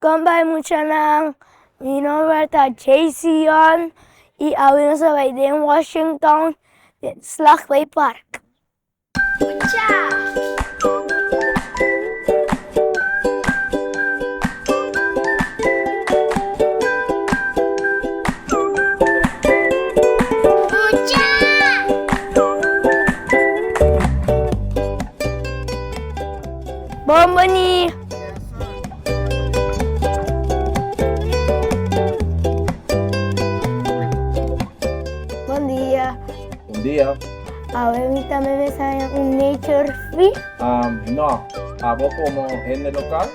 Kon bai muchanan, mi nomber ta Jayceon y awe nos a bai den Washington den Slagbaai Park. Mucha! Mucha! Bon boni! Bon dia. Bon dia. Awe mi tambe me sa un nature fee. Um, no, abo como hende local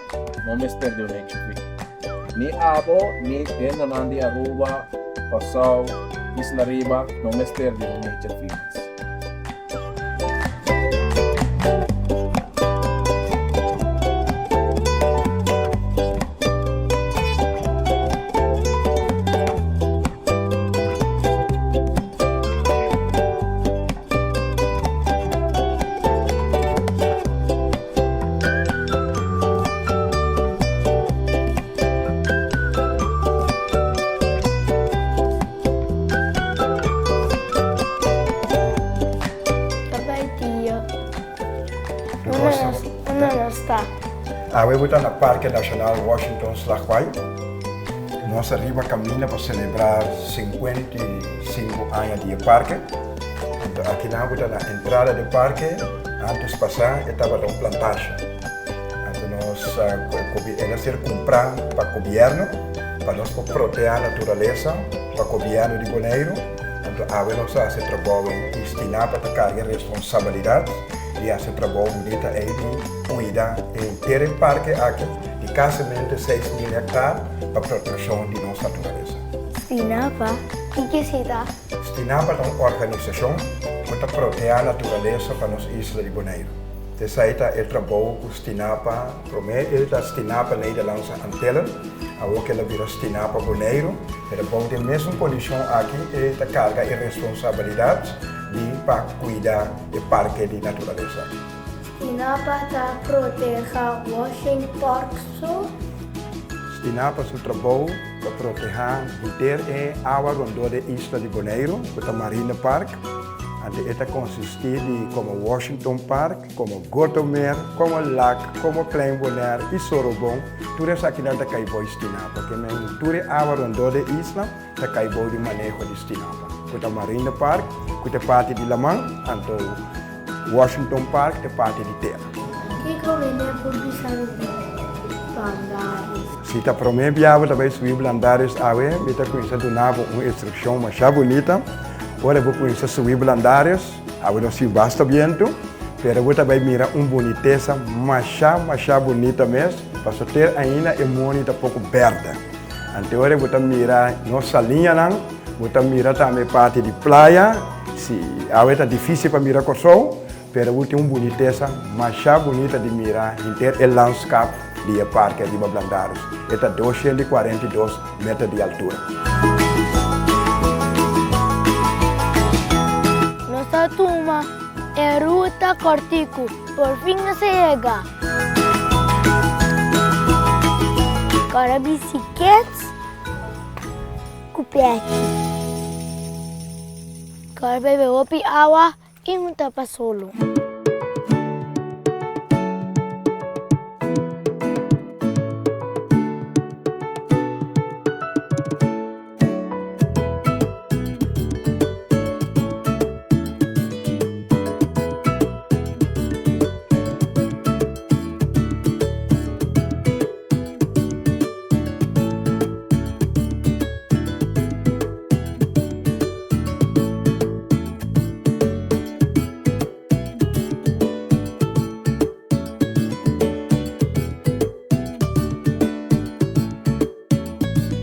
no mester di un nature fee. Ni abo, ni hendenan di Aruba, Kòrsou, Isla Riba no mester di un nature fee mas. Papá y tío. Unda nos ta? Awe bo ta na Parke Nashonal Washington Slagbaai. Nos a riba kaminda pa selebrá 55 aña di e parke. Anto akinan bo ta na entrada di e parke. Antes pasá e tabata un plantasha. Anto nos el a ser kumprá pa gobièrnu pa nos por protehá naturalesa pa gobièrnu di Boneiru. Anto awe nos a hasi trabou ei i Stinapa ta karga e responsabilidat di hasi e trabou bunita ei di kuida henter e parke aki di kasimente 6000 hektar pa protekshon di nos naturalesa. Stinapa? Kiko esei ta? Stinapa ta un organisashon ku ta protehá naturalesa pa nos isla di Boneiru. Esei ta e trabou ku Stinapa, promé e ta Stinapa Nederlandse Antillen, awor ku el a bira Stinapa Boneiru, pero bou di e mesun kondishon aki e ta karga e responsabilidat di pa kuida e parke di naturalesa. Stinapa ta protehá Washing Park so? Stinapa su trabou ta protehá henter e awa rondó di e isla di Boneiru, ku ta Marine Park. Anto e ta konsistí di komo Washington Park, komo Gotomeer, komo Lac, komo Klein Bonaire i Sorobon. Tur esakinan ta kai bou Stinapa. Ke men tur e awa rondó di e isla ta kai bou di maneho di Stinapa. Ku ta Marine Park, ku ta e parti di laman, anto Washington Park ta e parti di tera. Kiko mene por bisa mi di Blandaris? Si ta promé bia bo ta bai subi Blandaris awe, mi ta kuminsá duna bo un instrukshon masha bunita. Ora bo kuminsá subi Blandaris, awe no sin basta bientu, pero bo ta bai mira un bunitesa masha masha bunita mes, pasobra ter ainda e moni ta poko bèrdè. Anto ora bo ta mira nos saliñanan, bo ta mira tambe parti di playa, si awe ta difísil pa mira Kòrsou, pero bo tin un bunitesa masha bunita di mira henter e landskap di e parke riba Blandaris. E ta 242 meter di altura. Nos ta tuma e ruta kòrtiku, por fin nos a yega. Kòrda bisikets ku pèchi. Kòrda bebe hopi awa i hunta pa solo.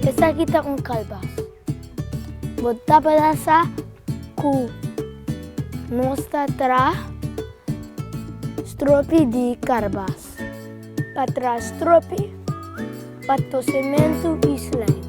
Esaki ta un kalbas. Bo tabata sa ku nos ta traha stropi di karbas pa traha stropi pa tosementu i slijm.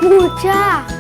Mucha!